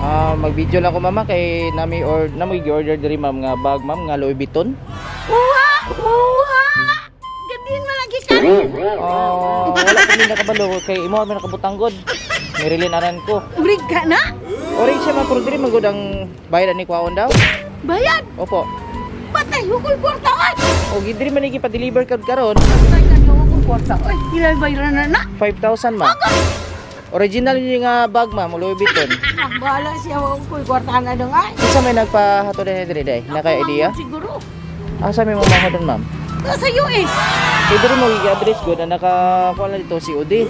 Ah, mag-video lang ko, mama, kay nami or nami gi-order diri, ma'am, nga bag, ma'am, nga Louis Vuitton. Uwa! Uwa! Gadin man lagi ka. Ah, wala ko ni nakabalo kay imo man nakabutang god. Marilyn Aranco. Urig ka na? Ori siya, ma'am, pero diri man gud ang bayad ani kwaon daw. Bayad! Opo. Patay, hukol kwarta ay! O diri man pa-deliver kad karon. Patay ka niyo hukol kwarta ay. Ilan bayaran na na? 5,000, ma'am. Original yun nga bag, ma'am, Louis Vuitton. Ah, bahala siya hukol kwarta na dong ay. Kinsa may nagpahatod ni diri day? Na kay idea? Siguro. Asa may mamahod ma'am? Sa US. Kay diri mo gi-address gud na nakakuha na dito si Udi.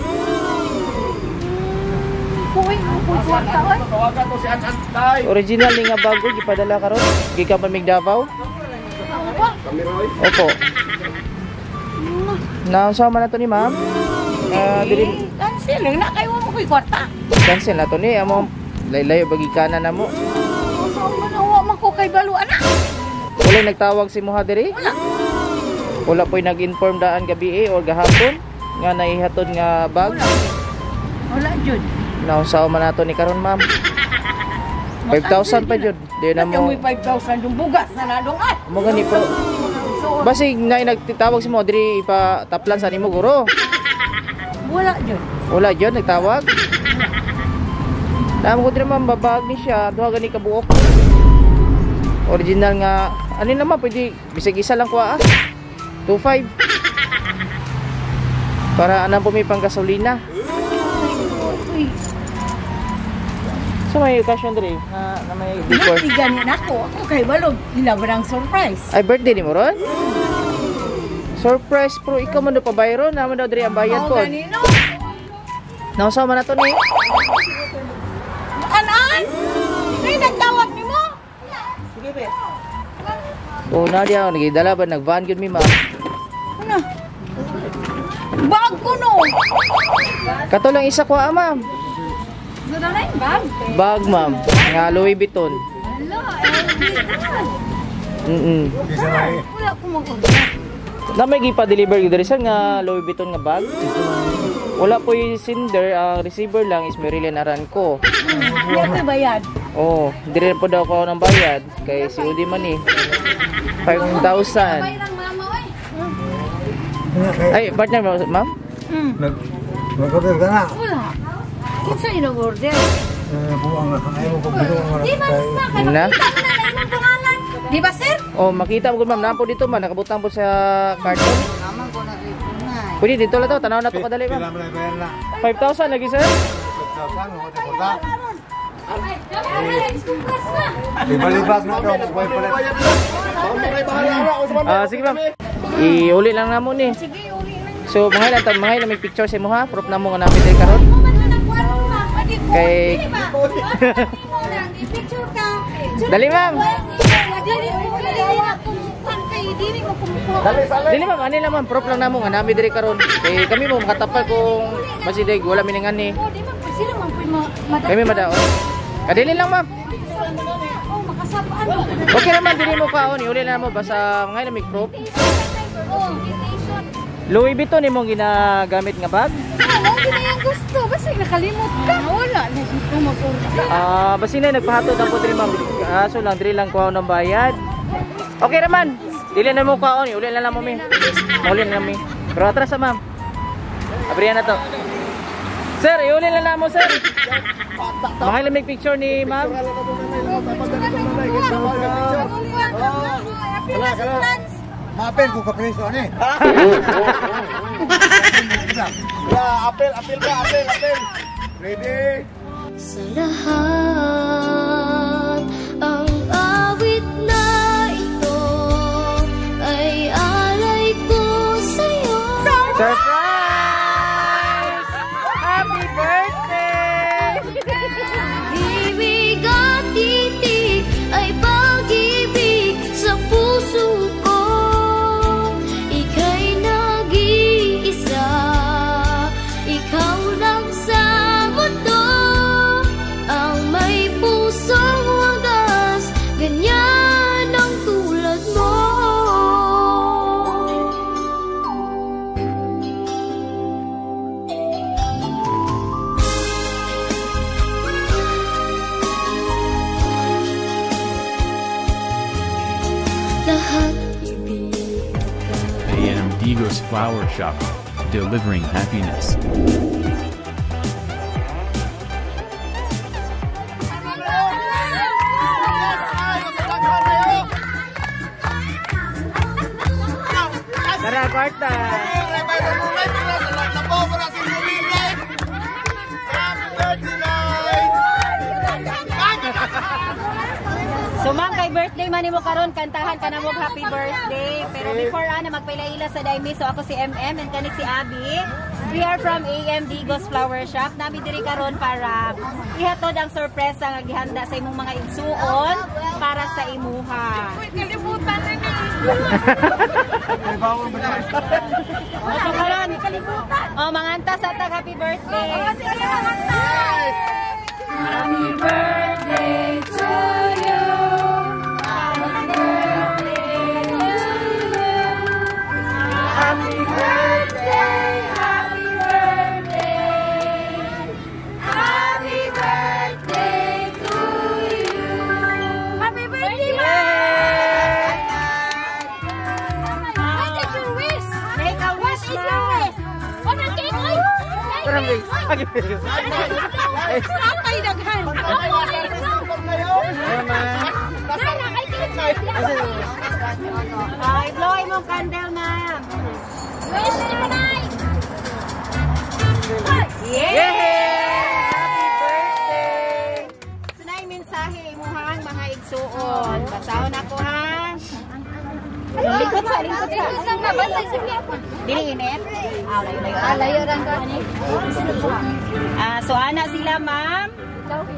Kuwi, hukol kwarta ay. Tawagan to si An Tay. Original ni nga bag gud gipadala karon. Gikan pa mig Davao. Ako ba? Kami Roy. Opo. Naunsa man na to ni ma'am? Ah, diri Eh, cancel lang na kayo mo ko'y kwarta. Cancel na to ni amo laylayo bagi kanan na mo. Saan man wa man ko kay balo ana. Wala nagtawag si Muha diri? Wala. Wala po'y nag-inform daan gabi eh, or gahapon nga naihatod nga bag. Wala. Wala jud. Naunsa man nato ni karon, ma'am? 5,000 pa jud. Di na mo. Mo 5,000 yung bugas na nadong ay. Mo gani po. So, Basig na nagtitawag si mo diri ipa taplan sa nimo guro. Wala jud. Wala jud nagtawag. Namo ko diri, ma'am, babag ni siya, duha gani ka buok. Original nga ano naman pwede bisag isa lang kuha ah. 25. Para anang po may panggasolina. Uy, So may occasion diri na may decor. Birthday gani nako. Ako kay balog nila ang surprise. Ay, birthday ni mo ron? Surprise pro ikaw man daw pabayro, naman daw diri ang bayad Oo, ko. gani no. Nausa man na to ni. Anan? May nagtawag nimo? Sige, be. Oh, na diya nagidala ba nagvan gyud mi, ma'am. Ano? Bag ko no. Kato lang isa ko ah, ma'am. Bag? Bag, ma'am. Nga Louis Vuitton. Hala, LV. Wala ko mag-order. Na may gipa-deliver gyud diri sir nga Louis Vuitton nga bag. Wala po yung sender, ang receiver lang is Marilyn Aranco. Hindi ako bayad. Oh, diri po daw ko ng bayad kay si Udi man eh. 5,000. Ay, partner mo, ma'am? Nag-order ka na. Wala. Kinsa inag-order? Buang na. Ayaw mo pagbiluan mo na. Na? Di ba, sir? Oh, makita mo gud, ma'am, napo dito man, nakabutang po sa carton. Pwede dito lang to, tanaw na to kadali, ma'am. Pila mo na bayar na? 5,000 lagi, sir. 5,000, mo na. Ibalibat na daw, buhay palit. Ah, sige, ma'am. Iuli lang namo ni. Sige, uli na. So, mga ilan may picture sa imo ha, proof na mo nga namin diri karon. Kay Picture ka. Dali, ma'am. Dali sali. Dili, ma'am, ani lang, ma'am, proof lang namo nga nami diri karon. Kay kami mo makatapal kung masidig wala miningan ni. Kami madaon. Kadili lang, ma'am. Okay naman, dili mo kaon, iuli na mo basta mga ilan may proof. Louis Vuitton imong ginagamit nga bag? Gusto, basta nakalimot ka. Wala, na ko mag-order. Ah, basta na nagpahatod ang po diri, ma'am. Kaso lang diri lang kuha ng bayad. Okay naman. Dili na mo kaon, iuli na lang mo mi. Uli na lang mi. Pero atras sa ma'am. Abrihan na to. Sir, iuli na lang mo, sir. Mga ilan may picture ni ma'am? Kala, kala. Maapel kung kapreso, ano eh. Ya, apel, apel ka, apel, apel. Ready? Sa lahat, ang awit na ito ay alay ko sa'yo. Surprise! Happy birthday! Himig at titig ay pag-ibig sa puso ko. Ika'y nag-iisa, ikaw lang sa mundo ang Digos Flower Shop. Delivering happiness. Tara, kwarta. So ma'am, kay birthday man nimo karon, kantahan ka na mo happy birthday. Pero before ana magpailaila sa Daimi, so ako si MM and kani si Abby. We are from AM Digos Flower Shop. Nami diri karon para ihatod ang sorpresa nga gihanda sa imong mga igsuon para sa imuha. Uy, kalimutan na ni. So karon, oh, manganta sa tag happy birthday. Sige, manganta. Happy birthday to you. Happy birthday to you. Happy birthday, happy birthday. Happy birthday to you. Happy birthday, ma'am! What is your wish? Make a What wish, is your ma'am. wish? Oh, ng cake, oy! Tara, mix. Tatay daghan. Nana, kay cake. Ay, blow imong candle, ma'am. Wish ni mo, Nay. Yeah! Happy birthday! So na yung mensahe imuhang mga igsuon. Basahon ako ha. Lingkod sa, lingkod sa. Likod lang na, bantay sa kiyapon. Dili init? Ah, layo, layo. Ah, layo lang ka. Ah, so ana sila, ma'am.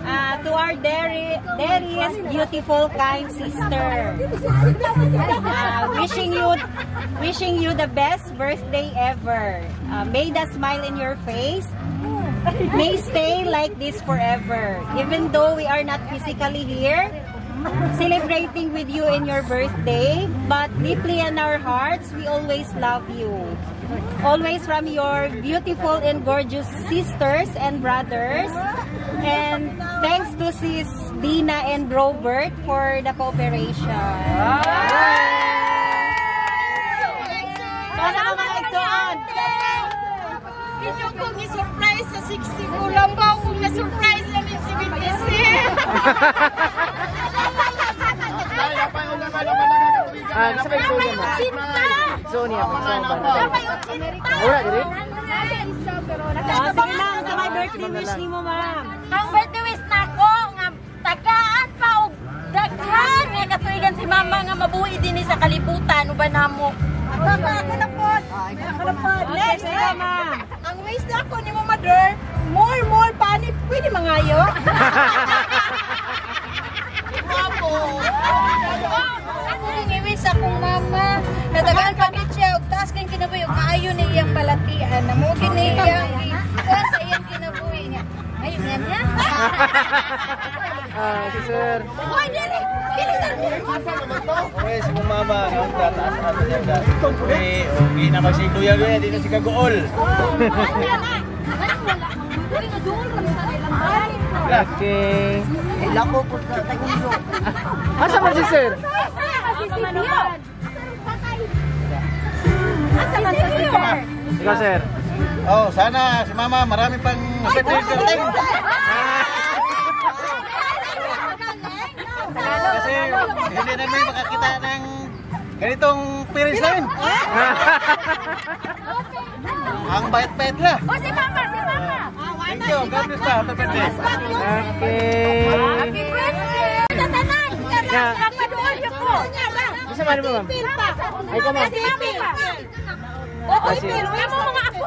Ah, to our dearest beautiful kind sister. Ah, wishing you the best birthday ever. Ah, may the smile in your face may stay like this forever. Even though we are not physically here celebrating with you in your birthday, but deeply in our hearts, we always love you. Always from your beautiful and gorgeous sisters and brothers. And thanks to Sis Dina and Robert for the cooperation. So, sa mga igsoon? Inyo kong i-surprise sa 60 ko. Lambaw kong na-surprise na ni 76. Ah, sa kay Sonia mo. Sonia, magsoon ba? Wala diri? Ah, sige lang, sa may birthday wish ni mo, ma'am. Ang birthday wish nako nga tagaan pa og daghan nga katuigan si mama nga mabuhi dinhi sa kalibutan uban namo. Ako na po. Ako na po. Okay, sige, ma'am. Ang wish na ako ni mo mother, more more pani pwede mangayo. Ako rin i-wish akong mama. Natagaan pa gid siya og taas kay kinabuhi ug maayo ni iyang balatian. Namo gid ni iyang kuan sa iyang kinabuhi niya. Ayun nga niya. Ah, si sir. Hoy, dili. Dili sir. Okay, si mong mama, ang tataas natin yan. Eh, okay na magsikuya niya, di na si kagool. Okay. Asa man si sir? Asa man to si sir? Ikaw, sir. Oh, sana si mama marami pang birthday darating. Kasi hindi namin makakita ng ganitong parents namin. Ang bait-bait na. O si mama, si mama. Thank you. God bless pa. Happy birthday. Okay. Happy birthday! Tatanay! Yeah. Kapaduol niyo po. Bisa man mo, ma'am? Ay, ikaw, ma'am. Si mama pa. O, tipil. Kamo mga ako.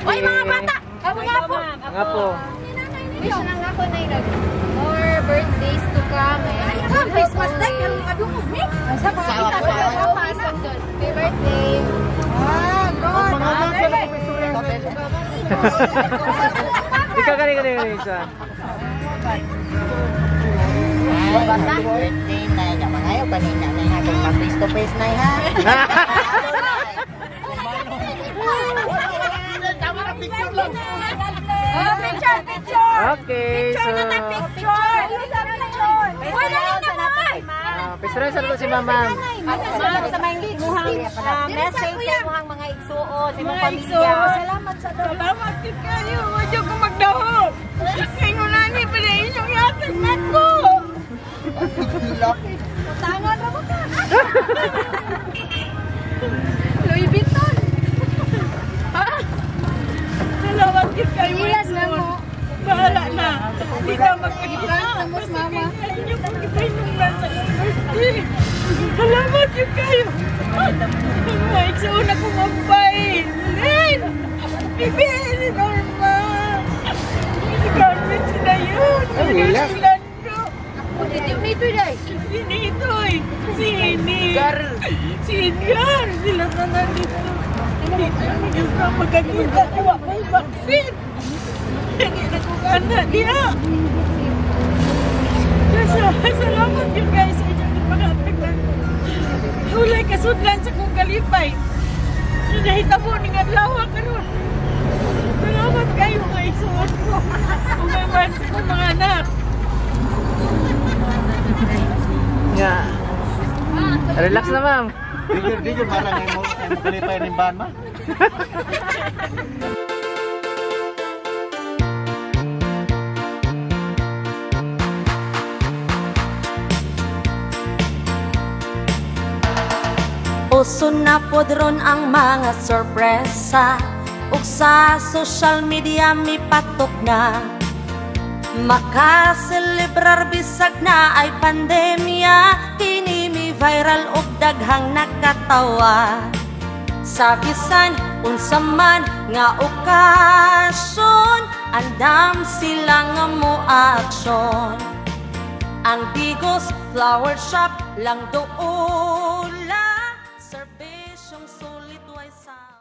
Oy, mga bata! Kamo nga po. Nga po. Wish lang ako na more birthdays to come and Christmas day, karon kadungog ni. Sa happy birthday. Ah, God. Ikaw kani kani kani isa. Birthday na ikaw mangayo kanina na nga kung ka face to face na ha. Oh, picture, picture. Okay, so Picture. Picture. Wala na naman. Ah, Experience na to si ma'am. Ma'am, sa may imuhang message sa imuhang mga igsuon, sa imong pamilya. Salamat sa Salamat gid kayo. Wa jud ko magdahom. Ngayon na ni pala inyong yatag nako. Utangan ra ba ka? Louis Vuitton. Salamat gid kayo. Ilas na mo. Bahala na. Hindi na magkakita. Mo mama. Inyo pag-ipainumlan sa birthday. Salamat yun kayo. Mga igsuon ako mabay. Lynn! Bibi! Si Norma! Si Carmen, si Dayon! Si Lando! Si Nitoy, day! Si Nitoy! Si Ini! Si Edgar! Sila na nandito. Hindi na magkakita. Iwa may vaccine! Hindi na ko kana niya. Salamat yun guys sa inyong ipakatagnan. Hulay kasudlan sa kong kalipay. Sinahita mo ni adlaw karon. Salamat kayo nga isuot ko. Umaman sa kong mga anak. Nga. Relax na ma'am. Di yun malang mo kalipay ni ban ma. Uso na pod ron ang mga sorpresa, ug sa social media mipatok na. Makaselebrar bisag na ay pandemya, kini mi viral ug daghang nakatawa. Sa bisan unsa man nga okasyon, andam sila nga mo aksyon. Ang Digos Flower Shop lang doon. Serbisyong sulit way sa